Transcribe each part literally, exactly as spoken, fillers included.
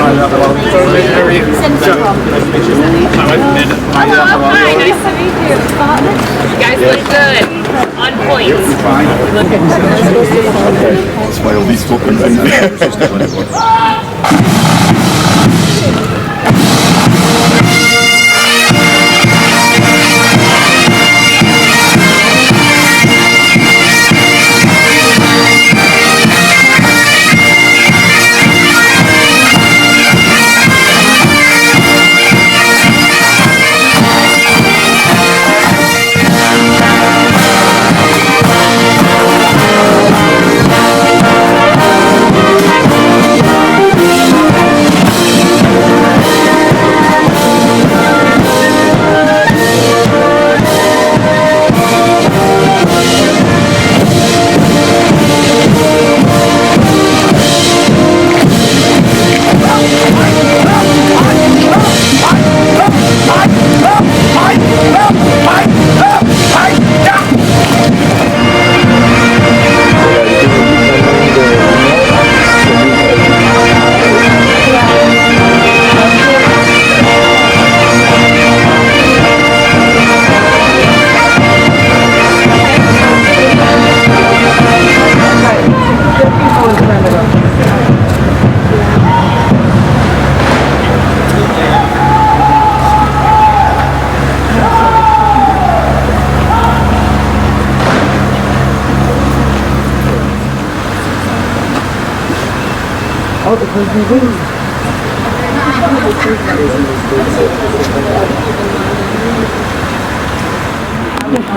Hello, hi, nice to meet you. You guys look good. On point. That's why all these fucking things.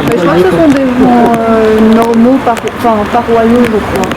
Mais je crois que ce sont des mots, euh, normaux, par-, enfin, paroissiaux, je crois.